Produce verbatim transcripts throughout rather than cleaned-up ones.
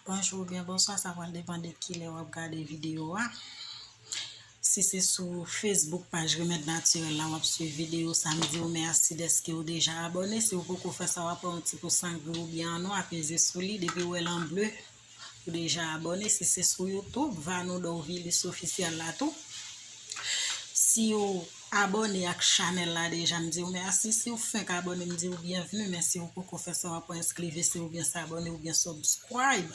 Bonjou oubyen bonswa, sa pral depann de kilè w ap gade videyo a. Si se sou Facebook, paj Remèd Natirèl la, w ap swiv videyo sa, m di w mèsi dèske w deja abòne. Si w poko fè sa, w ap wè yon ti pous an gri oubyen an nwa, peze sou li. Depi w wè l an ble, ou deja abòne. Si se sou YouTube, Vanou Dorvilis Ofisyèl la tou. Si w abòne ak chanèl la deja, m di w mèsi. Si w fenk abòne, m di w byenvni. Men si w poko fè sa, w ap wè esklive se oubyen se abòne oubyen subscribe.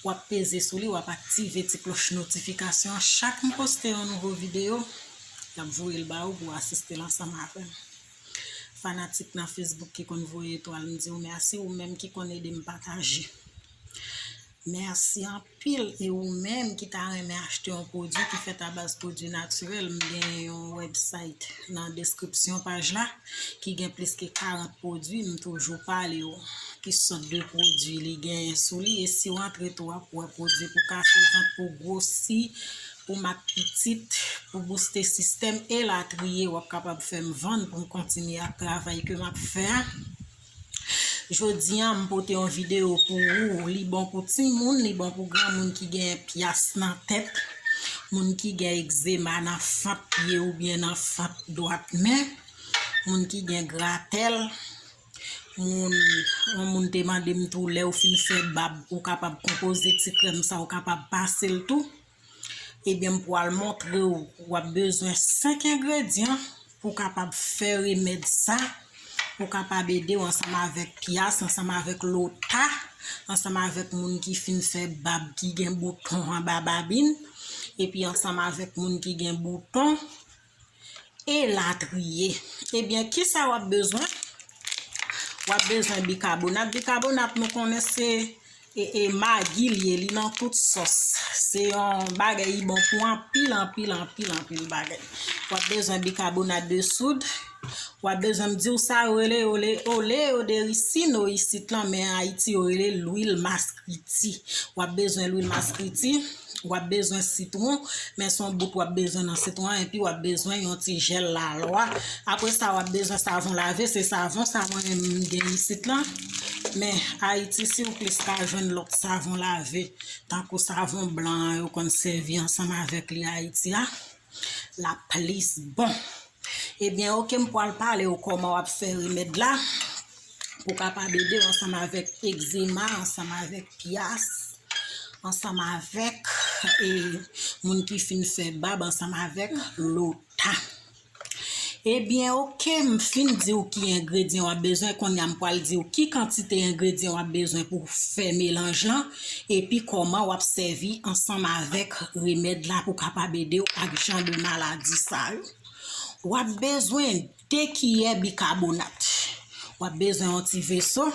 W ap peze sou li, w ap aktive ti klòch notifikasyon an. Chak m poste yon nouvo videyo, y ap voye l ba ou pou w asiste l ansanm avè m. Fanatik nan Facebook ki konn voye etwal, m di w mèsi. Ou menm ki konn ede m pataje, mèsi anpil. E ou menm ki ta renmen achte yon pwodui ki fèt a baz pwodui natirèl, m gen yon website nan deskripsyon paj la ki gen plis ke karant pwodui. M toujou pale w ki sòt de pwodui li genyen sou li. E si w antre tou, w ap wè pwodui pou kase vant, pou gwosi, pou mak pitit, pou bouste sistèm, elatriye. W ap kapab fè m vann pou m kontinye ak travay ke m ap fè a. Jodi a, m pote yon videyo pou ou. Li bon pou timoun, li bon pou granmoun ki gen pyas nan tèt, moun ki gen egzema nan fant pye oubyen nan fant dwat men, moun ki gen gratèl, moun, yon moun te mande m tou, lè w fin fè bab, ou kapab konpoze ti krèm sa, ou kapab pase l tou. Ebyen, m pral montre w, w ap bezwen senk engredyan pou w kapab fè remèd sa, pou w kapab ede w ansanm avèk pyas, ansanm avèk lota, ansanm avèk moun ki fin fè bab, ki gen bouton anba babin, epi ansanm avèk moun ki gen bouton, elatriye. Ebyen, kisa w ap bezwen? W ap bezwen bikabonat. Bikabonat, nou konnen se e, e magi l ye, li nan tout sòs. Se yon bagay, li bon pou anpil, anpil, anpil, anpil bagay. W ap bezwen bikabonat de soud. W ap bezwen, m di w sa, yo rele, yo rele, oleodericino isit lan, men Ayiti, yo rele lwil maskriti. W ap bezwen lwil maskriti. W ap bezwen sitwon, men se yon bout w ap bezwen nan sitwon an, epi w ap bezwen yon ti jèl lalwa. Apre sa, w ap bezwen savon lave, se savon sa mwen menm m gen isit lan. Men Ayiti, si w plis ka jwenn lòt savon lave, tankou savon blan an, yo konn sèvi ansanm avèk li Ayiti a, l ap plis bon. Ebyen, oke, m pral pale w kòman w ap fè remèd la pou w kapab ede w ansanm avèk egzema, ansanm avèk pyas, ansanm avèk, e, moun ki fin fè bab, ansanm avèk lota. Ebyen, oke, m fin di w ki engredyan w ap bezwen. Kounye a, m pral di w ki kantite engredyan w ap bezwen pou w fè melanj lan, epi kòman w ap sèvi ansanm avèk remèd la pou kapab ede w ak jan de maladi sa yo. W ap bezwen de kiyè bikabonat. W ap bezwen yon ti veso.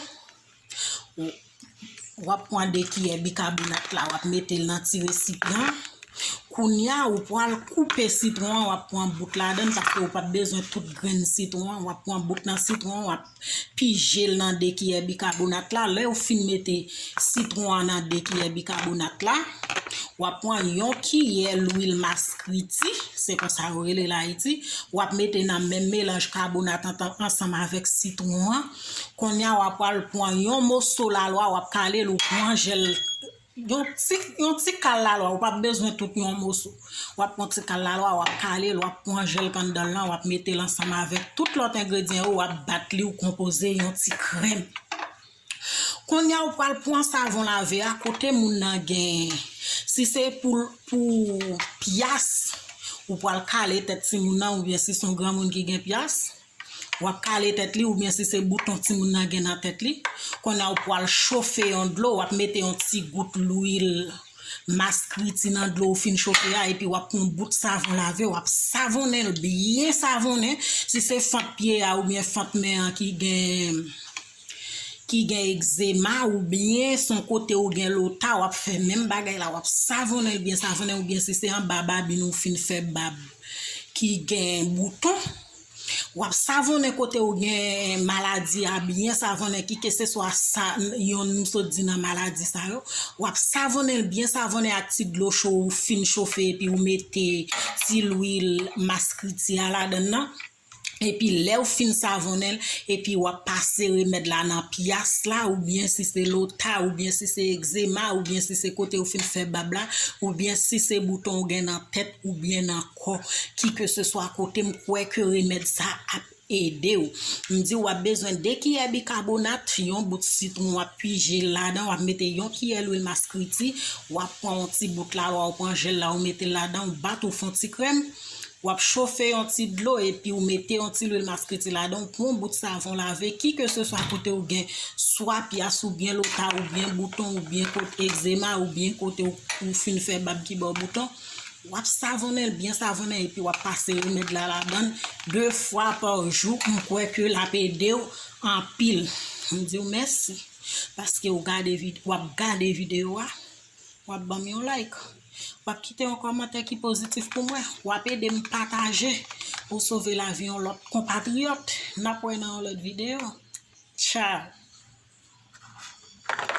W ap pran de kiyè bikabonat la, w ap mete l nan ti resipyan. Kounye a, ou pral koupe sitwon an, w ap pran bout ladan l, paske ou p ap bezwen tout grenn sitwon an. W ap pran bout nan sitwon an, w ap pije l nan de kiyè bikabonat la. Lè ou fin mete sitwon an nan de kiyè bikabonat la, w ap pran yon kiyè lwil maskriti, se konsa yo rele l Ayiti, w ap mete nan menm melanj kabonat an, ansanm avèk sitwon an. Kounye a, w ap pral pran yon moso lalwa, w ap kale l, ou pran jèl, yon ti, yon ti kal lalwa, ou p ap bezwen tout yon moso. W ap pran ti kal lalwa, w ap kale l, w ap pran jèl k anndan l lan, w ap mete l ansanm avèk tout lòt engredyan yo, w ap bat li, ou konpoze yon ti krèm. Kounye a, ou pral pran savon lave a, kote moun nan gen, si se pou, pou pyas, ou pral kale tèt timoun nan, oubyen si se yon granmoun ki gen pyas, w ap kale tèt li, oubyen si se bouton timoun nan gen nan tèt li. Kounye a, ou pral chofe yon dlo, w ap mete yon ti gout lwil maskriti nan dlo ou fin chofe a, epi w ap pran bout savon lave, w ap savonnen l byen savonnen. Si se fant pye a oubyen fant men an ki gen, ki gen egzema, oubyen se yon kote ou gen lota, w ap fè menm bagay la, w ap savonnen l byen savonnen, oubyen si se anba babin ou fin fè bab ki gen bouton, w ap savonnen kote ou gen maladi a byen savonnen, ki keseswa sa, yonn m sot di nan maladi sa yo. W ap savonnen l byen savonnen ak ti dlo cho ou fin chofe, epi ou mete ti lwil maskriti a ladan l lan. Epi lè w fin savonnen l, epi w ap pase remèd la nan pyas la, oubyen si se lota, oubyen si se egzema, oubyen si se kote w fin fè bab la, oubyen si se bouton w gen nan tèt oubyen nan kò, ki ke se swa kote, m kwè ke remèd sa ap ede w. M di w ap bezwen de kiyè bikabonat, yon bout sitwon w ap pije ladan, w ap mete yon kiyè lwil maskriti, w ap pran yon ti bout la, w ap pran jèl la, w mete ladan, w bat, ou fè yon ti krèm, w ap chofe yon ti dlo epi w mete yon ti lwil maskriti ladan, w pran yon bout savon lave, ki ke se swa kote w gen, swa pyas oubyen lota oubyen bouton oubyen kote egzema oubyen kote w, ou fin fè bab ki ba w bouton, w ap savonnen l byen savonnen epi w ap pase remèd la ladan l de fwa pa jou. M kwè ke l ap ede w anpil. M di w mèsi paske w gade vid-, w ap gade videyo a. W ap ban m yon like. W ap kite yon kòmantè ki pozitif pou mwen. W ap ede m pataje pou sove lavi yon lòt konpatriyòt. N ap wè nan yon lòt videyo. Tchao!